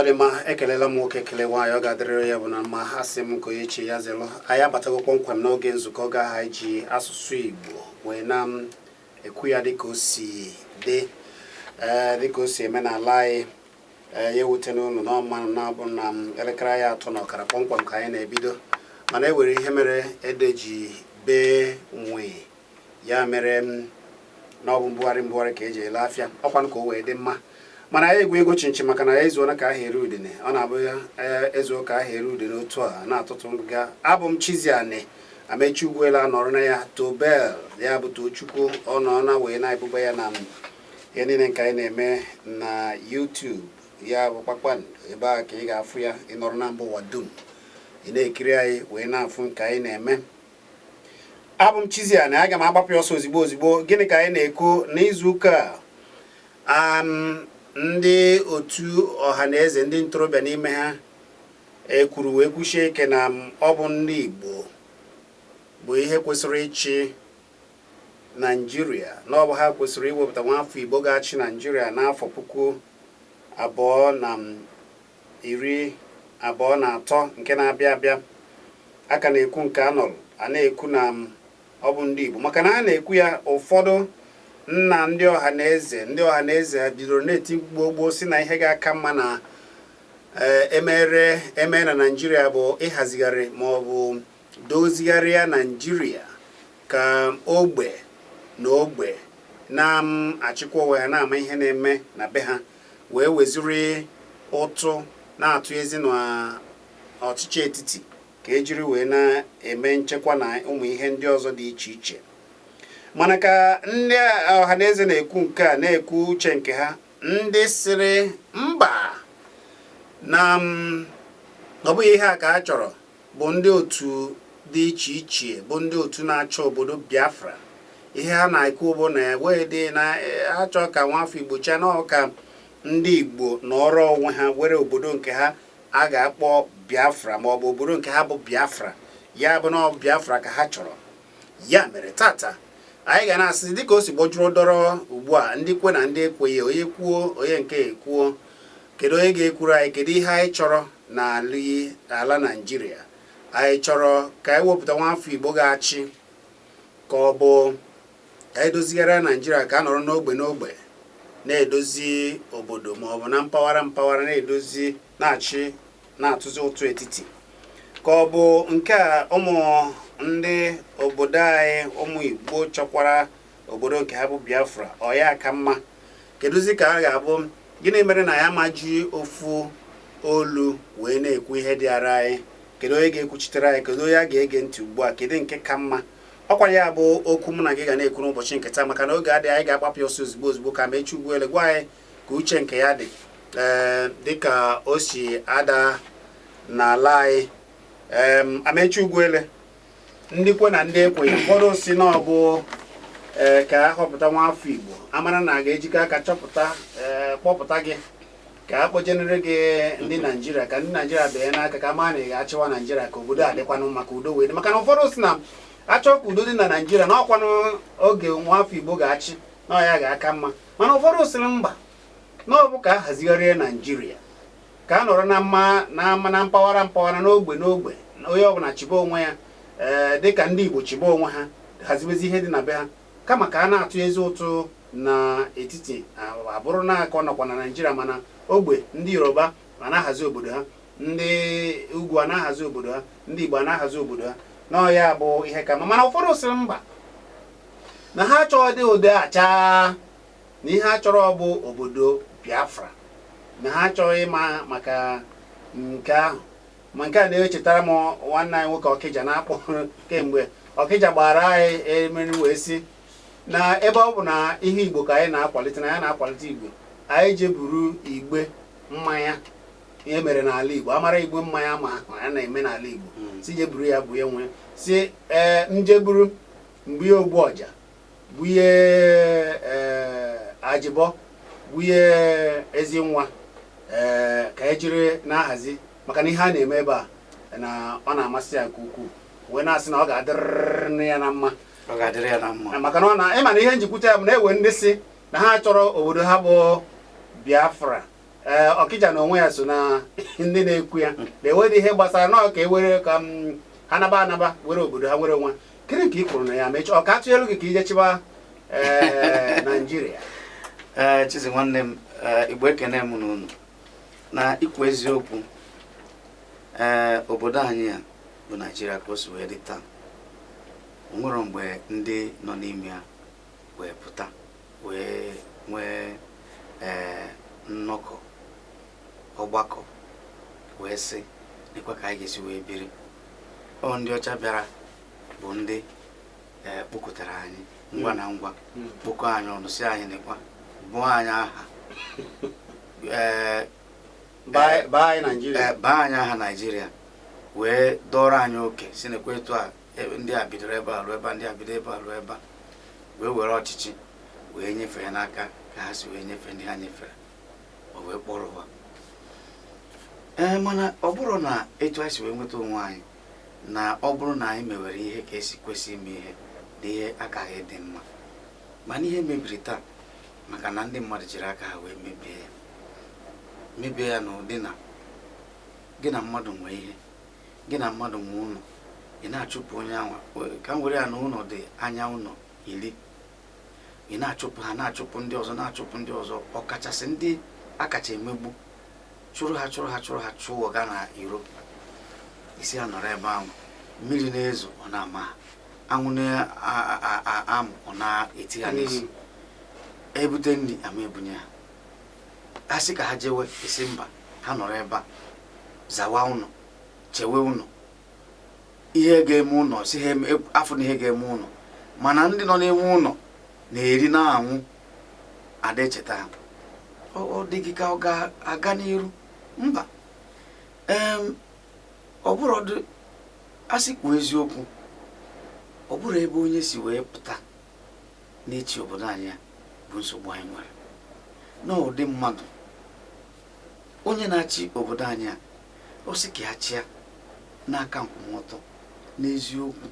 Ọ dị mma. Ekelela m nwoke, ekele nwaanyị. Ọ ga-adịrịrị ya bụ na mma. Ha sị m nke onye chi ya zelụ. Anyị abatago kpọmkwem n'oge nzukọ ga anyị ji asụsụ Igbo wee na m ekwu ya dịka o si dị, ee, dịka o si eme n'ala anyị. Ee, ya ewute n'ụlọ n'ọma na-abụ na m elekere anyị 3:30 kpọmkwem ka anyị na-ebido, mana e nwere ihe mere ede ji bee nwee ya mere m na ọ bụ mbugharị mbugharị ka eji ele afịa ọkwanụ ka o wee dị mma. Mana anyị egwu ego chinchi maka na ya ezuona ka ahụ ere udene. Ọ na-abụ ya ezuo ka ahụ ere udene otu a na-atụtụ nga. Abụ m Chiziani Amechi Ugwuela nọrọ na ya Tobel, ya bụ Tochukwu. Ọ nọ na wee na-ebuba ya na ihe niile nke anyị na-eme na YouTube, ya bụ Kpakpando. Ebe a ka ị ga-afụ ya. Ị nọrọ na mba ụwa dum, ị na-ekiri anyị wee na-afụ nke anyị na-eme. Abụ m Chiziani, aga m agbapụ ya ọsọ ozigbo ozigbo. Gịnị ka anyị na-ekwu n'izu ụka a? Ndị otu ọha na eze, ndị ntorobịa n'ime ha ekwuru wee kwuchie ike na ọ bụ ndị Igbo bụ ihe kwesịrị ịchị Naijiria, na ọ bụ ha kwesịrị iwepụta nwafọ Igbo ga-achị Naijiria n'afọ 2023 nke na-abịa abịa. A ka na-ekwu nke a nọrọ a na-ekwu na ọ bụ ndị Igbo, maka na a na-ekwu ya, ụfọdụ nna ndị ọha na eze, ndị ọha na eze bidoro na-eti mkpu gboo gboo si na ihe ga-aka mma na emere eme na Naijiria bụ ịhazigharị ma ọ bụ dozigharịa Naijiria ka ogbe na ogbe na-achịkwa onwe ha, na-ama ihe na-eme na be ha, wee weziri ụtụ na-atụ ezi na ọchịchị etiti ka ejiri wee na-eme nchekwa na ụmụ ihe ndị ọzọ dị iche iche. Mana ka ndị ọhaneze na-ekwu nke a, na-ekwu uche nke ha, ndị sịrị mba, na ọ bụghị ihe a ka a chọrọ, bụ ndị otu dị iche iche, bụ ndị otu na-achọ obodo Biafra. Ihe ha na-ekwu bụ na wee dị na achọ ka nwafọ Igbo chia na ka ndị Igbo nọrọ onwe ha, were obodo nke ha a ga-akpọ Biafra, ma ọ bụ obodo nke ha bụ Biafra. Ya bụ na ọ Biafra ka ha chọrọ. Ya mere tata anyị ga na-asị, dịka o si gbọjuru dọrọ ugbu a, ndị kwe na ndị ekweghị, onye kwuo, onye nke ekwuo, kedu onye ga-ekwuru anyị? Kedu ihe anyị chọrọ n'ala ala Naijiria? Anyị chọrọ ka anyị wepụta nwafọ Igbo ga-achị, ka ọ bụ ka anyị dozigharịa Naijiria ka a nọrọ n'ogbe n'ogbe na-edozi obodo, ma ọ bụ na mpaghara mpaghara na-edozi, na-achị, na-atụzi ụtụ etiti, ka ọ bụ nke a ụmụ ndị obodo anyị, ụmụ Igbo chọkwara obodo nke ha bụ Biafra, ọ ya ka mma? Kedụzi ka a ga-abụ? Gịnị mere na ya ma ji ofu olu wee na-ekwu ihe dị ara anyị? Kedu onye ga-ekwuchitere anyị? Kedu onye a ga-ege ntị ugbu a? Kedu nke ka mma? Ọkwa ya bụ okwu mụ na gị ga na-ekwu n'ụbọchị nke taa, maka na oge adịghị. Anyị ga-agbapụ ya ọsọ ozugbo ozugbo ka Amechi Ugwuele gwa anyị ka uche nke ya dị, ee, dịka o si ada n'ala anyị. Amechi Ugwuele, ndị kwe na ndị ekweghị, ụfọdụ si na ọ bụ ee ka a họpụta nwafọ Igbo, amara na a ga-ejikọ aka chọpụta, ee, kpọpụta gị ka a kpọjenere gị ndị Naijiria, ka ndị Naijiria bee n'aka ka a mara na ị ga-achịwa Naijiria, ka obodo a dịkwanụ maka udo wee dị. Maka na ụfọdụ si na achọ ka udo dị na Naijiria, na ọkwanụ oge nwafọ Igbo ga-achị na ọ ya ga-aka mma. Mana ụfọdụ sịrị mba, na ọ bụ ka a hazigharịa Naijiria ka a nọrọ na mma na ama na mpaghara mpaghara, n'ogbe n'ogbe, na onye ọbụla chibe onwe ya, ee, dịka ndị Igbo chibe onwe ha, hazibezi ihe dị na be ha, kama ka a na-atụ ezi ụtụ n'etiti. Abụrụ na aka ọ nọkwa na Naijiria, mana ogbe ndị Yoruba a na-ahazi obodo ha, ndị ugwu a na-ahazi obodo ha, ndị Igbo a na-ahazi obodo ha, na ọ ya bụ ihe ka mma. Mana ụfọdụ sịrị mba, na ha achọghị dị ụdị achaa, na ihe a chọrọ bụ obodo Biafra, na ha achọghị ịma maka nke ahụ. Ma nke a na-echetara m nwanne anyị nwoke Ọkịja na-akpọ kemgbe Ọkịja gbara anyị emeri wee sị na ebe ọ bụ na ihe Igbo ka anyị na-akwalite, na ya na-akwalite Igbo, anyị jeburu igbe mmanya ihe mere n'ala Igbo, amara igbe mmanya ma a na-eme n'ala Igbo, si jeburu ya bụ enwe si ee njeburu mgbe ogbu ọja bunye, ee, ajịbọ bunye ezi nwa, ee, ka e jiri na-ahazi, maka na ihe a na-eme ebe a na ọ na-amasị ya nke ukwuu, wee na-asị na ọ ga-adịrịrị ya na mma. Ọ ga-adịrị ya na mma. Maka na ọ na ịma na ihe njikwute ya bụ na ewe ndị si na ha chọrọ obodo ha bụ Biafra. Ee, Ọkịja na onwe ya so na ndị na-ekwu ya na enweghị ihe gbasara na ọ ka ewere ka m ha naba anaba were obodo ha nwere onwe. Kedu ka ị kwuru na ya mechi ọ ka atụnyelu gị ka ije chịba ee Naijiria? Ee, Chizi nwanne m, ee, Igbo, ekene m n'unu. Na ikwu eziokwu, ee, obodo anyị a bụ Naijiria, ka o si wee dị taa, o nwere mgbe ndị nọ n'ime ya wee pụta wee nwee ee nnọkọ ọgbakọ wee sị nekwa ka anyị ga-esi wee biri. Ọ ndị ọcha bịara bụ ndị ee kpokọtara anyị ngwa na ngwa, kpokọ anyị ọnụ, si anyị nekwa, bụọ anyị aha ee baa anyị Naijiria. Ee, baa anyị aha Naijiria, wee dọrọ anyị oke, si nekwa etu a, ndị a bidoro ebe a ruo ebe a, ndị a bido ebe a ruo ebe a, wee were ọchịchị wee nyefee ya n'aka ka ha si wee nyefee ndị ha nyefere, o wee kpọrọ ụwa. Ee, mana ọ bụrụ na etu anyị si wee nweta onwe anyị, na ọ bụrụ na anyị mewere ihe ka esi kwesị ime ihe, na ihe akaghị dị mma. Mana ihe mebiri taa maka na ndị mmadụ jiri aka ha wee mebie ya, mebie ya n'ụdị na gị na mmadụ nwee ihe, gị na mmadụ nwee ụlọ, ị na-achụpụ onye anwa. Ka m were ya na ụlọ dị anya ụlọ 10, ị na-achụpụ ha, na-achụpụ ndị ọzọ, na-achụpụ ndị ọzọ, ọkachasị ndị akacha emegbu, chụrụ ha, chụrụ ha, chụrụ ha, chụọ gaa na iro isi ha nọrọ ebe ahụ. Mmiri na-ezo, ọ na-ama ha, anwụ na-amụ, ọ na-eti ha n'isi. Ebute nri, ama ebunye ha, ha sị ka ha jewe, esi mba, ha nọrọ ebe a zawa ụlọ, chewe ụlọ, ihe ga-eme ụlọ, si ha afọ na ihe ga-eme ụlọ. Mana ndị nọ n'ime ụlọ na-eri na-anwụ, ada echeta ha. Ọ dị gị ka ọ ga-aga n'iru? Mba. Ọ bụrụ asị kwuo eziokwu, ọ bụrụ ebe onye si wee pụta n'echi obodo anyị a bụ nsogbu anyị nwere n'ụdị mmadụ onye na-achị obodo anyị a, ọ sị ka ya chịa n'aka nkwụmọtọ, n'eziokwu,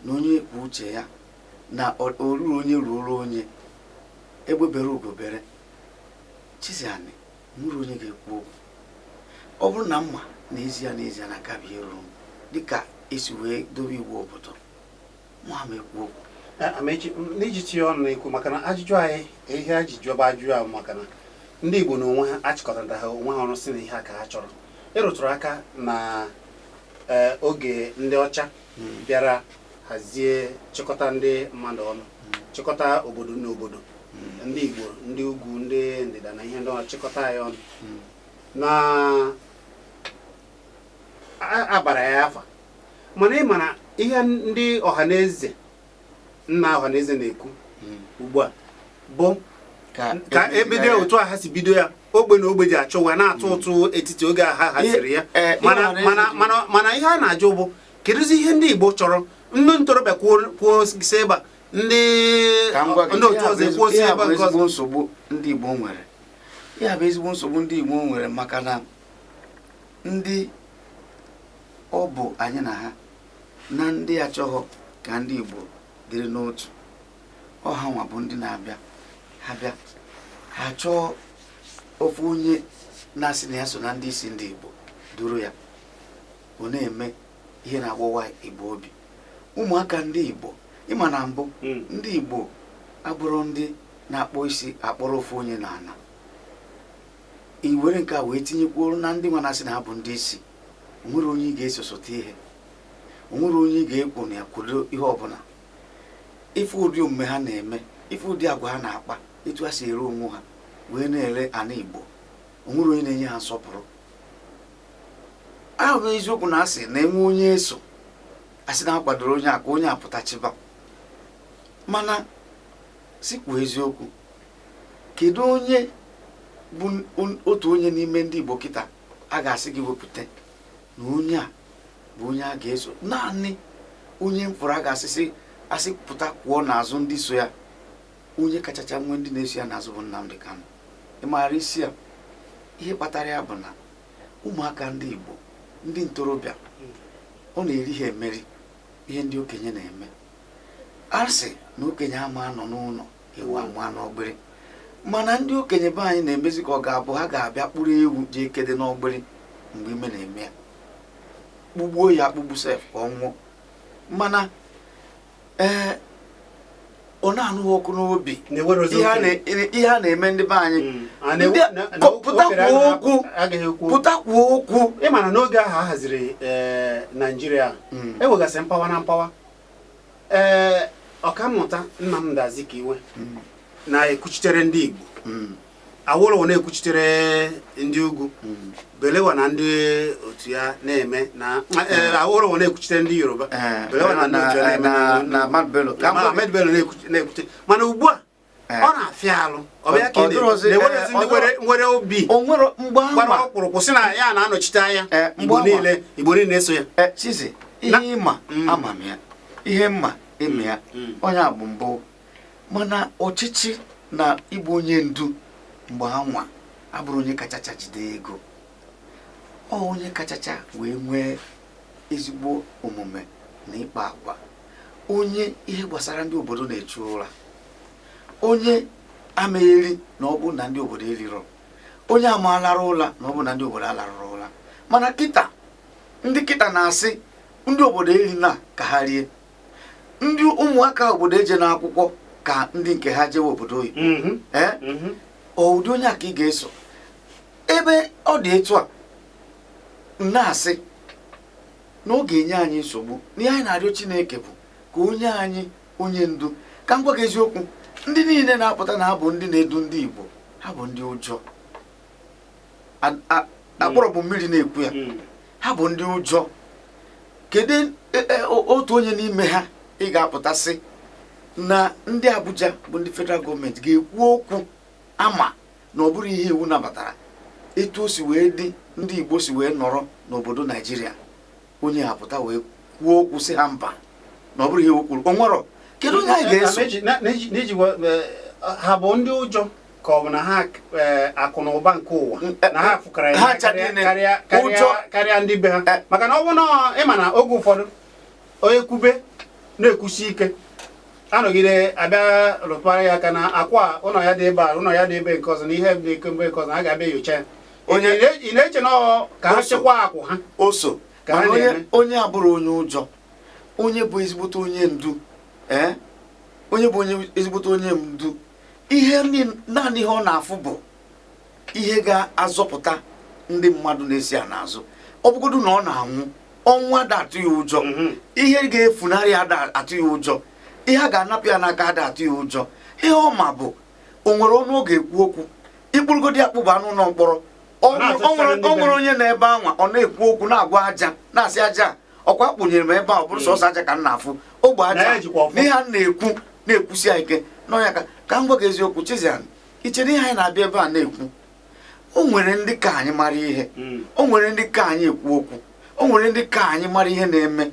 na onye kwuo uche ya, na oruru onye ruoro onye, egbe bere ugo bere. Chiziani nwere onye ga-ekwu okwu. Ọ bụrụ na mma n'ezie n'ezie na aka bụ ihe ruru m dịka esi wee dobe iwu obodo, mụ ama ekwu okwu. Amechi, n'iji tinye ọnụ n'ekwu, maka na ajụjụ anyị, ihe a ji jụọba ajụjụ ahụ, maka na ndị Igbo na onwe ha achịkọtara ha onwe ha ọnụ si na ihe a ka ha chọrọ. Ịrụtụrụ aka na oge ndị ọcha bịara hazie, chịkọta ndị mmadụ ọnụ, chịkọta obodo na obodo, ndị Igbo, ndị ugwu, ndị ndịda na ihe ndị ọzọ, chịkọta ya ọnụ na abara ya afa. Mana ị mara ihe ndị Ọhaneze, nna Ọhaneze na-ekwu ugbu a bụ ka ebido otu a ha si bido ya, ogbe na ogbe ji achụ ụwa na-atụ ụtụ etiti oge a ha haziri ya. Mana mana mana mana ihe a na-ajụ bụ, kedụzi ihe ndị Igbo chọrọ? Ndị ntorobịa kwuo kwuo si ebe a, ndị Ka m gwa gị, ndị otu ihe a ọzọ bụ ekwuo si ihe a ebe bụ nke ọzọ. Ezigbo nsogbu ndị Igbo nwere, ihe a bụ ezigbo nsogbu ndị Igbo nwere, maka na ndị ọ bụ anyị na ha na ndị achọghọ ka ndị Igbo dịrị n'otu, ọ ha nwa bụ ndị na-abịa. Ha bịa, ha chọọ ofu onye na-asị na ya so na ndị isi ndị Igbo, duru ya, ọ na-eme ihe na-agbawa Igbo obi. Ụmụaka ndị Igbo, ịma na mbụ ndị Igbo abụrụ ndị na-akpọ isi akpọrọ ofu onye n'ala. I were nke a wee tinyekwuo na ndị nwa na-asị na ha bụ ndị isi, onwere onye ị ga-eso sote ihe, onwere onye ị ga-ekwo na ya kwudo ihe ọbụla. Ife ụdị omume ha na-eme, ife ụdị agwa ha na-akpa, etu ha si ere onwe ha wee na-ere ana Igbo, onwere onye na-enye ha nsọpụrụ. Ahụ bụ eziokwu na asị na-enwe onye eso asị na akwadoro onye a ka onye apụtachiba. Mana si kwuo eziokwu, kedu onye bụ otu onye n'ime ndị Igbo kịta a ga-asị gị wepụta na onye a bụ onye a ga-eso? Naanị onye mfụrụ a ga-asịsị asị pụta kwụọ n'azụ ndị so ya, onye kachacha nwee ndị na-eso ya n'azụ bụ Nnamdi Kanu. Ị maara isi ya, ihe kpatara ya bụ na ụmụaka ndị Igbo, ndị ntorobịa, ọ na-eri ha emeri ihe ndị okenye na-eme. A sị na okenye ama nọ n'ụlọ, ewu ama n'ọgbịrị. Mana ndị okenye be anyị na-emezi ka ọ ga-abụ ha ga-abịa kpụrụ ewu jee kede n'ọgbịrị mgbe ime na-eme ya, kpụgbuo ya akpụgbu sef ka ọ nwụọ. Mana ee, ọ na-anụ ha ọkụ n'obi. Na-ewerozi ihe a okenye. Ihe a na-eme ndị be anyị. A na-ewe- Pụta okenye kwuo okwu. Agaghị ekwu okwu. Pụta kwuo okwu. Ị ma na n'oge ahụ a haziri Naijiria, enwegasị mpawa na mpawa. Ọkammụta Nnamdi Azikiwe na-ekwuchitere ndị Igbo, Awolowo na-ekwuchitere ndị ugwu, Balewa na ndị otu ya na-eme na Awolowo na-ekwuchitere ndị Yoruba, Balewa na ndị otu ya na-eme na Ahmad Bello. Ka m Ma gwa gị- Ahmed Bello na-ekwuche. Mana ugbu a, ọ na-afịa alụ, ọ bụ ya ka ị Ọ dịrọzi- na-enwerezi ndị nwere obi O nwere mgbe gbara anwa ọkpụrụkpụ sị na ya na-anọchite anya Mgbe Igbo anwa. niile, Igbo niile na-eso ya. Chizi, ihe ịma ama m ya, ihe mma eme ya. Onye a bụ mbụ, mana ọchịchị na ịbụ onye ndu mgbe anwa abụrụ onye kachacha jide ego, ọ onye kachacha wee nwee ezigbo omume na ịkpa agwa, onye ihe gbasara ndị obodo na-echu ụra, onye amegheri na ọ bụ na ndị obodo erirọ, onye amalara ụla na ọ bụ na ndị obodo alarụrụ ụla. Mana kịta, ndị kịta na-asị ndị obodo eri na ka ha rie, ndị ụmụaka obodo eje n'akwụkwọ ka ndị nke ha jewe obodo oyibo. Ee, ọ ụdị onye a ka ị ga-eso? Ebe ọ dị etu a, m na-asị na ọ ga-enye anyị nsogbu. N'ihe anyị na-arịọ Chineke bụ ka onye anyị onye ndu. Ka m gwa gị eziokwu, ndị niile na-apụta na ha bụ ndị na-edu ndị Igbo, ha bụ ndị ụjọ. Akpọrọ bụ mmiri na-ekwu ya. Ha bụ ndị ụjọ. Kedu otu onye n'ime ha ị ga-apụta sị na ndị Abuja bụ ndị federal gọọmenti ga-ekwu okwu ama na ọ bụrụ ihe iwu nabatara, etu o si wee dị, ndị Igbo si wee nọrọ n'obodo Naijiria, onye apụta wee kwuo okwu sị ha mba, na ọ bụrụ ihe iwu kwuru? O nwero. Kedu onye anyị ga-eso? N'iji ha bụ ndị ụjọ, ka ọ bụ na ha akụ na ụba nke ụwa na ha fụkara ya Ha ncha karịa niile. karịa karịa Ụjọ. karịa ndị be ha? Maka na ọ bụ na ịma na oge ụfọdụ onye kwube na-ekwusi ike, anọgide abịa rụpara ya aka na akwa ụlọ ya dị ebe a, ụlọ ya dị ebe nke ọzọ, na ihe dị ebe nke ọzọ, a ga-abịa nyocha ya. Ị na-eche na ọ ka ha Oso. chekwaa akwụ ha O so ka ha mana onye na-eme? Onye abụrụ onye ụjọ, onye bụ ezigbote onye ndu, ee, onye bụ onye ezigbote onye ndu, ihe naanị ihe ọ na-afụ bụ ihe ga-azọpụta ndị mmadụ na-esi ya n'azụ. Ọ bụgodu na ọ na-anwụ ọnwụ, ada atụ ya ụjọ. Ihe ga-efunarị ya ada atụ ya ụjọ. Ihe a ga-anapụ ya n'aka ada atụ ya ụjọ. Ihe ọ ma bụ o nwere ọnụ ọ ga-ekwu okwu. Ikpurugodi akpụba anụ ụlọ mkpọrọ, Ọ na-atụsara ndị o be nwere ha. Onye na-ebe anwa ọ na-ekwu okwu, na-agwa aja, na-asị aja a, ọkwa akpụnyere m ebe a, ọ bụrụ sọsọ aja ka m na-afụ ogbe Na aja ya jikwa ọfọ. n'ihe a na-ekwu na-ekwusi ya ike n'ọnya. Ka m gwa gị eziokwu, Chizian, ichere ihe anyị na-abịa ebe a na-ekwu, o nwere ndị ka anyị mara ihe, o nwere ndị ka anyị ekwu okwu, o nwere ndị ka anyị mara ihe na-eme,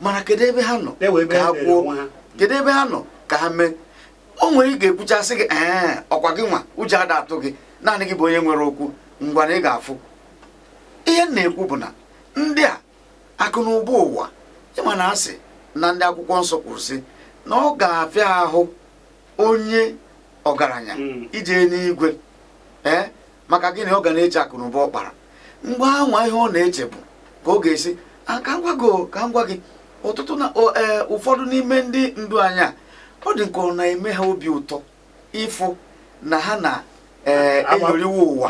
mana kedu ebe ha nọ Ewe ebe ka ha ha dere kwuo? onwe ha. Kedu ebe ha nọ ka ha mee? O nwere ị ga-ekwuchasị gị, ee, ọkwa gị nwa ụjọ ada atụ gị, naanị gị bụ onye nwere okwu. Ngwa, na ị ga-afụ ihe m na-ekwu bụ na ndị a akụ na ụba ụwa, ịma na asị na ndị akwụkwọ nsọ kwuru sị na ọ ga-afịa ahụ onye ọgaranya ije n'igwe. Ee, maka gịnị? Ọ ga na-eche akụ na ụba ọ kpara mgbe anwa. Ihe ọ na-eche bụ ka ọ ga-esi ka m gwa gị o, ka m gwa gị, ọtụtụ na ee, ụfọdụ n'ime ndị ndu anyị a, ọ dị nke ọ na-eme ha obi ụtọ ịfụ na ha na ee enyoriwo ụwa,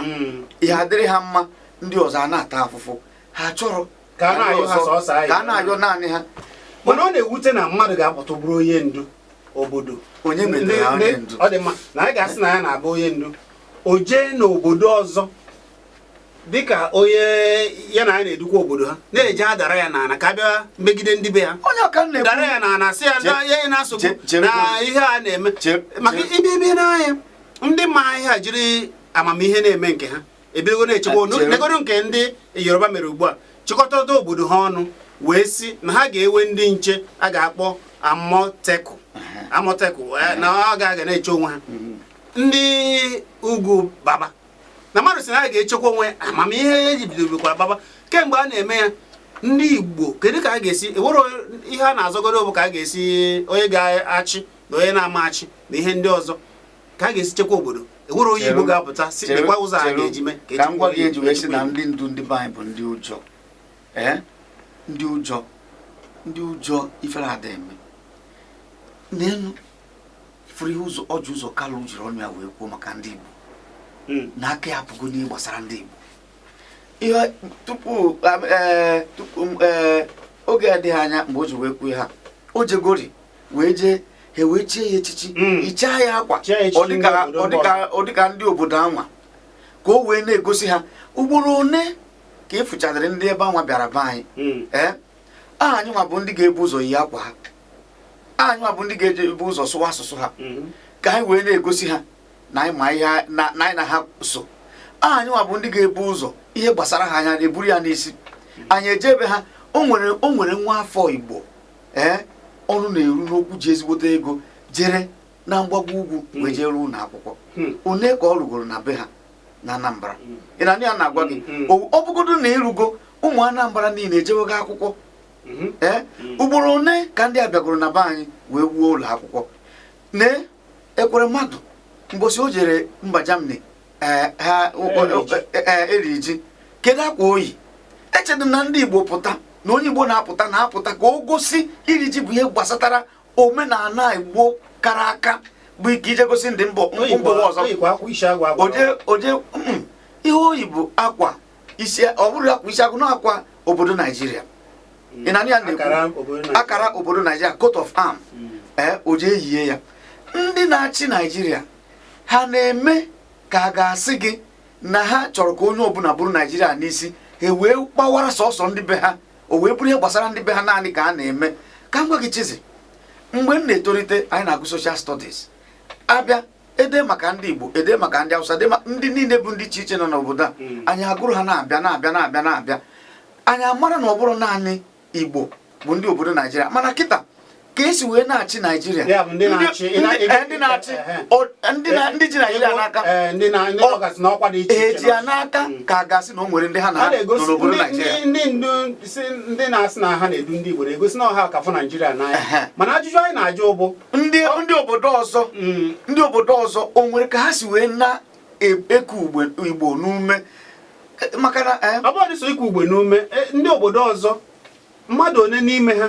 ihe adịrị ha mma, ndị ọzọ a na-ata afụfụ. Ha chọrọ Ka a ndị na-ayọ ha ọzọ- sọọsọ ayọ. Ka a na-ayọ naanị ha. Mana ọ na-ewute na mmadụ ga-apụta bụrụ onye ndu obodo. Onye metere ha onye ndu? Ọ dị mma na anyị ga-asị na ya na-abụ onye ndu, o jee n'obodo ọzọ dịka onye ya na ya na-edukwa obodo ha, na-eje adara ya n'ala ka a bịa megide ndị be ha. Onye ọka m na-ekwu. Dara ya n'ala, sị ya na ya na-asogbu Chere na godu. ihe a na-eme maka ibe ebe n'anya ndị ma ihe a jiri amamihe na-eme nke ha ebidogo na-echekwa. Chere. Negodu nke ndị Yoruba mere ugbu a, chịkọtata obodo ha ọnụ wee sị na ha ga-ewe ndị nche a ga-akpọ Amotekun. Amotekun, na ọ ga-aga na-eche onwe ha. Ndị ugwu baba na mmadụ sị na ha ga-echekwa onwe ya, amamihe eji bidobekwara baba kemgbe a na-eme ya. Ndị Igbo, kedu ka a ga-esi ewere ihe a na-azọgodo bụ ka a ga-esi onye ga-achị na onye na-ama achị na ihe ndị ọzọ, ka a ga-esi chekwa obodo? Enwere onye Igbo ga-apụta si lekwa ụzọ a ga-eji mee ka m gwa gị eji wee sị na ndị ndu ndị be anyị bụ ndị ụjọ, ee, ndị ụjọ, ndị ụjọ ifere ada eme n'elu fụrụ ihe ụzọ Orji Uzor Kalu jiri ọnụ ya wee kwuo maka ndị Igbo na aka ya apụgo n'ihe gbasara ndị Igbo. Ihe tupu tupu oge adịghị anya mgbe o ji wee kwuo ha, o jegori wee jee, ha wee chie ya echichi, yichaa ya akwa, ọ dịka ndị obodo anwa, ka o wee na-egosi ha ugboro one ka ịfụchadịrị ndị ebe anwa bịara be anyị. Ee, anyị nwa bụ ndị ga-ebu ụzọ yi akwa ha, anyị nwa bụ ndị ga-ebu ụzọ sụwa asụsụ ha, ka anyị wee na-egosi ha na anyị ma ihe na anyị na ha so. Anyị nwa bụ ndị ga-ebu ụzọ ihe gbasara ha anya na-eburu ya n'isi anyị eje ebe ha. O nwere nwa afọ Igbo, ee, ọnụ na-eru n'okwu, ji ezigbote ego jere na mgbago ugwu wee jee rụọ ụlọ akwụkwọ. One ka ọ rugoro na be ha na Anambra? Ị na ya na-agwa gị, ọ bụgodo na ịrụgo, ụmụ Anambra niile ejewego akwụkwọ. Ee, ugboro one ka ndị a bịagoro na be anyị wee wuo ụlọ akwụkwọ? Nee ekwere mmadụ mbosi o jere mba Germany, ha eri ji, kedu akwa oyi? Echedu na ndị Igbo pụta na onye Igbo na-apụta na-apụta ka o gosi iri ji bụ ihe gbasatara omenala Igbo kara aka, bụ ike ije gosi ndị mba ụwa ọzọ. Oje ihe oyi bụ akwa isi, ọ bụrụ akwa isi agụ na akwa obodo Naijiria. Ị na ya na-ekwu akara obodo Naijiria, coat of arm. Ee, oje yie ya. Ndị na-achị Naijiria ha na-eme ka a ga-asị gị na ha chọrọ ka onye ọbụla bụrụ Naijiria n'isi, ha wee gbawara sọsọ ndị be ha, o wee bụrụ ihe gbasara ndị be ha naanị ka a na-eme. Ka m gwa gị, Chizi, mgbe m na-etolite, anyị na-agụ social studies, abịa ede maka ndị Igbo, ede maka ndị Hausa, ede ndị niile bụ ndị iche iche nọ n'obodo a. Anyị agụrụ ha na-abịa, na-abịa, na-abịa, na-abịa, anyị amara na ọ bụrụ naanị Igbo bụ ndị obodo Naijiria. Mana kịta ka esi wee na-achị Naijiria, ndị na-achị, ndị ji Naijiria n'aka, eji ya n'aka ka a ga-asị na o nwere ndị ha na nọ n'obodo Naijiria. Ndị ndu ndị na-asị na ha na-edu ndị Igbo na-egosi na ọha ka fụ Naijiria n'anya, mana ajụjụ anyị na-ajụ bụ ndị obodo ọzọ, ndị obodo ọzọ o nwere ka ha si wee na-eku Igbo n'ume? Maka na ọ bụrụ so iku Igbo n'ume, ndị obodo ọzọ, mmadụ one n'ime ha